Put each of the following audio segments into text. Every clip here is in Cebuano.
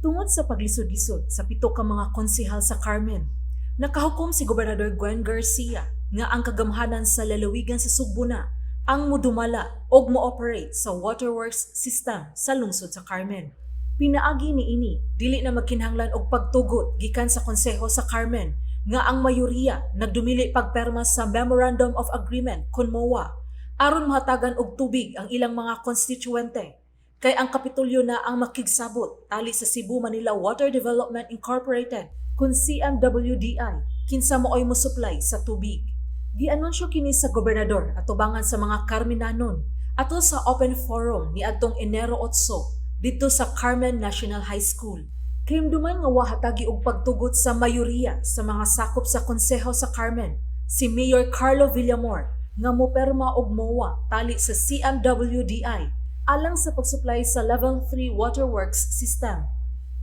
Tungod sa paglisod-lisod sa pito ka mga konsehal sa Carmen, nakahukom si Gobernador Gwen Garcia nga ang kagamhanan sa lalawigan sa Sugbo na ang mudumala og mo-operate sa waterworks system sa lungsod sa Carmen. Pinaagi niini, dili na magkinahanglan og pagtugot gikan sa konseho sa Carmen nga ang mayoriya nagdumili pagperma sa Memorandum of Agreement kon MOA aron mahatagan og tubig ang ilang mga konstituente kay ang Kapitolyo na ang makigsabot tali sa Cebu Manila Water Development Incorporated kun CMWDI kinsa maoy mo supply sa tubig. Gianunsyo kini sa gobernador atubangan sa mga Carmenanon atol sa open forum ni adtong Enero 8 didto sa Carmen National High School. Kahinumduman nga wa hatagi og pagtugot sa mayoriya sa mga sakop sa konseho sa Carmen, si Mayor Carlo Villamor nga moperma og MOA tali sa CMWDI alang sa pagsupply sa Level 3 Waterworks System.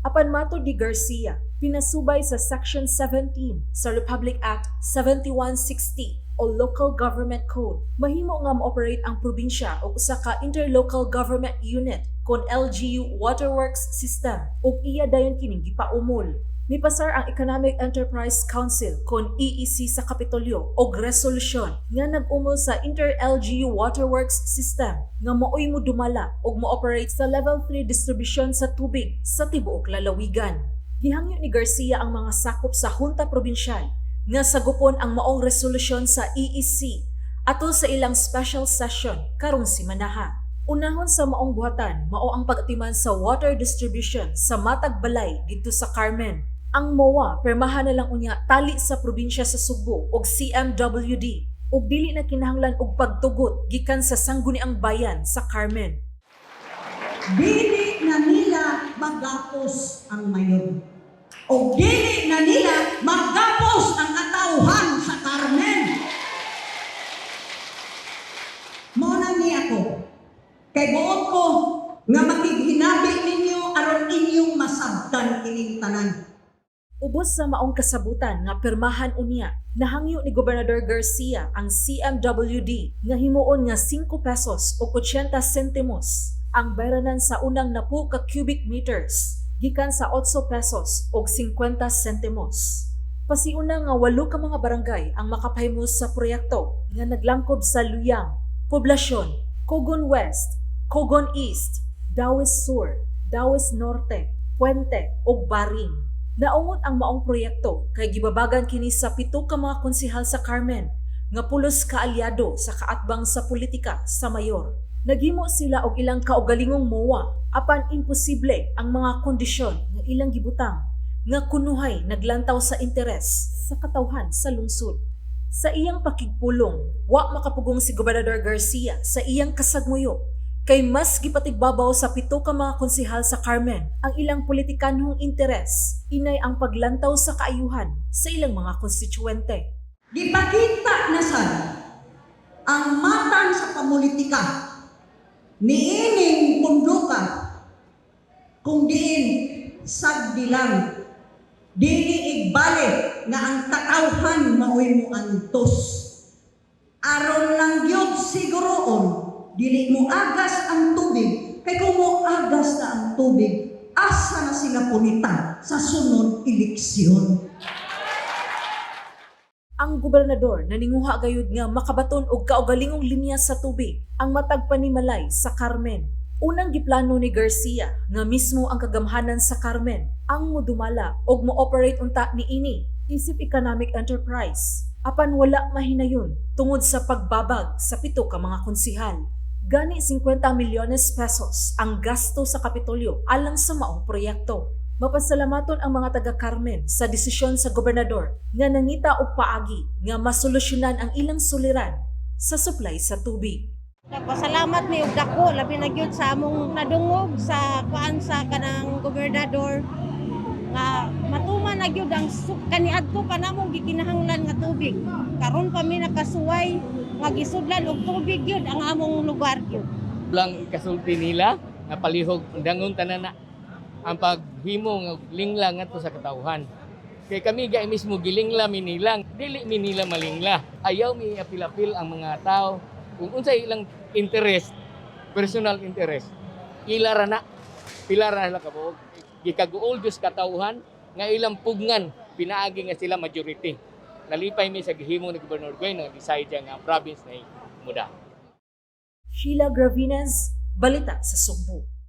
Apan matod ni Garcia, pinasubay sa Section 17 sa Republic Act 7160 o Local Government Code, mahimo nga mo-operate ang probinsya og usa ka interlocal government unit kon LGU Waterworks System ug iya dayon kining gipaumol. Mipasar ang Economic Enterprise Council kon EEC sa Kapitolyo og resolusyon nga nag-umol sa Inter-LGU Waterworks System nga maoy mo dumala og mo-operate sa Level 3 distribution sa tubig sa tibuok lalawigan. Gihangyo ni Garcia ang mga sakop sa Junta Provincial nga sagupon ang maong resolusyon sa EEC atol sa ilang special session karong simanaha. Unahon sa maong buhatan mao ang pag-atiman sa water distribution sa matag balay didto sa Carmen. Ang MOA permahan na lang unya tali sa probinsya sa Sugbo og CMWD ug dili na kinahanglan og pagtugot gikan sa Sangguniang Bayan sa Carmen. Dili na nila magapos ang mayor. O dili na nila magapos ang katawhan sa Carmen. Mao na ni ako. Kay buot ko nga makighinabi ninyo aron inyong masabtan kining tanan. Ubos sa maong kasabutan nga pirmahan unya, nahangyo ni Gobernador Garcia ang CMWD nga himuon nga 5 pesos ug 80 sentimos ang bayranan sa unang 10 ka cubic meters gikan sa 8 pesos ug 50 sentimos. Pasiuna nga walo ka mga barangay ang makapahimo sa proyekto nga naglangkob sa Luyang, Poblasyon, Cogon West, Cogon East, Dauis Sur, Dauis Norte, Puente ug Baring. Naungot ang maong proyekto kay gibabagan kini sa pito ka mga konsehal sa Carmen nga pulos kaalyado sa kaatbang sa politika sa mayor. Naghimo sila og ilang kaugalingong MOA apan imposible ang mga kondisyon nga ilang gibutang nga kunuhay naglantaw sa interes sa katawhan sa lungsod. Sa iyang pakigpulong, wa makapugong si Gobernador Garcia sa iyang kasagmuyo kay mas gipatigbabaw sa pito ka mga konsehal sa Carmen ang ilang politikanhong interes, inay ang paglantaw sa kaayuhan sa ilang mga konstituente. Gipakita na sad ang matang sa pamulitika niining punduka kung diin sagdi lang dili igbali nga ang katawhan maoy mo antos aron lang gyud siguroon dili mo agas ang tubig, kay kung mo agas na ang tubig, asa na sila punita sa sunod eleksyon? Ang gobernador naninguha gayud nga makabaton og kaugalingong linya sa tubig ang matag panimalay sa Carmen. Unang giplano ni Garcia nga mismo ang kagamhanan sa Carmen ang modumala og mo-operate unta niini isip economic enterprise. Apan wala mahinayon tungod sa pagbabag sa pito ka mga konsihal. Gani 50 milyones pesos ang gasto sa Kapitolyo alang sa maong proyekto. Mapasalamaton ang mga taga Carmen sa desisyon sa gobernador nga nangita og paagi nga masolusyonan ang ilang suliran sa supply sa tubig. Nagpasalamat mi og dako, labi na gyud sa among nadungog sa kuan sa kanang gobernador nga matuman na gyud ang kaniadto pa namong gikinahanglan nga tubig. Karon pa mi nakasuway nga gisudlan og tubig gyud ang among lugar gyud. Lang ikasulti nila nga palihog dangon tanan na ang paghimo nga lingla ngadto sa katawhan. Kay kami gay mismo gilingla mi nila, dili mi nila malingla. Ayaw mi apil-apil ang mga tao kung unsay ilang interest, personal interest. Ila ra na, pila ra sila kabuok. Gikaguol gyud sa katawhan nga ilang pugngan pinaagi nga sila majority. Nalipay mi sa gihimo ni Gobernador Gwen nga decide siya nga ang province na muda. Sheila Gravines, Balita sa Sugbo.